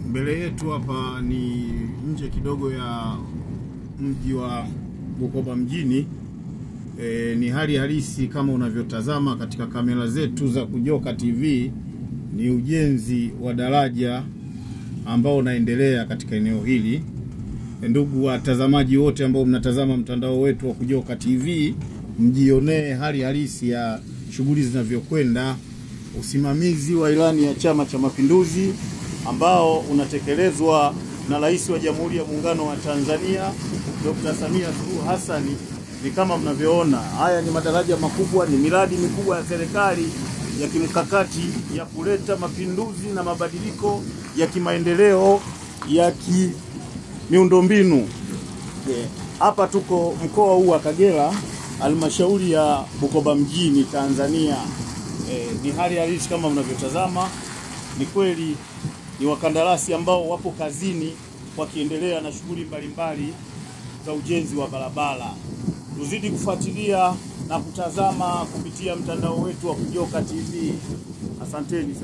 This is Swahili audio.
Mbele yetu hapa ni nje kidogo ya mji wa Bukoba mjini. Ni hali halisi kama unavyotazama katika kamera zetu za Kujoka TV, ni ujenzi wa daraja ambao unaendelea katika eneo hili. Ndugu watazamaji wote ambao mnatazama mtandao wetu wa Kujoka TV, mjionee hali halisi ya shughuli zinavyokwenda. Usimamizi wa ilani ya Chama cha Mapinduzi ambao unatekelezwa na Rais wa Jamhuri ya Muungano wa Tanzania Dr. Samia Suluhu Hassan ni kama mnavyoona. Haya ni madaraja makubwa, ni miradi mikubwa ya serikali ya kimkakati ya kuleta mapinduzi na mabadiliko ya kimaendeleo ya kimiundombinu. Hapa tuko mkoa huu wa Kagera, halmashauri ya Bukoba mjini, Tanzania. Ni hali halisi kama mnavyotazama. Ni kweli ni wakandarasi ambao wapo kazini wakiendelea na shughuli mbalimbali za ujenzi wa barabara. Tuzidi kufuatilia na kutazama kupitia mtandao wetu wa Kujoka TV. Asanteni.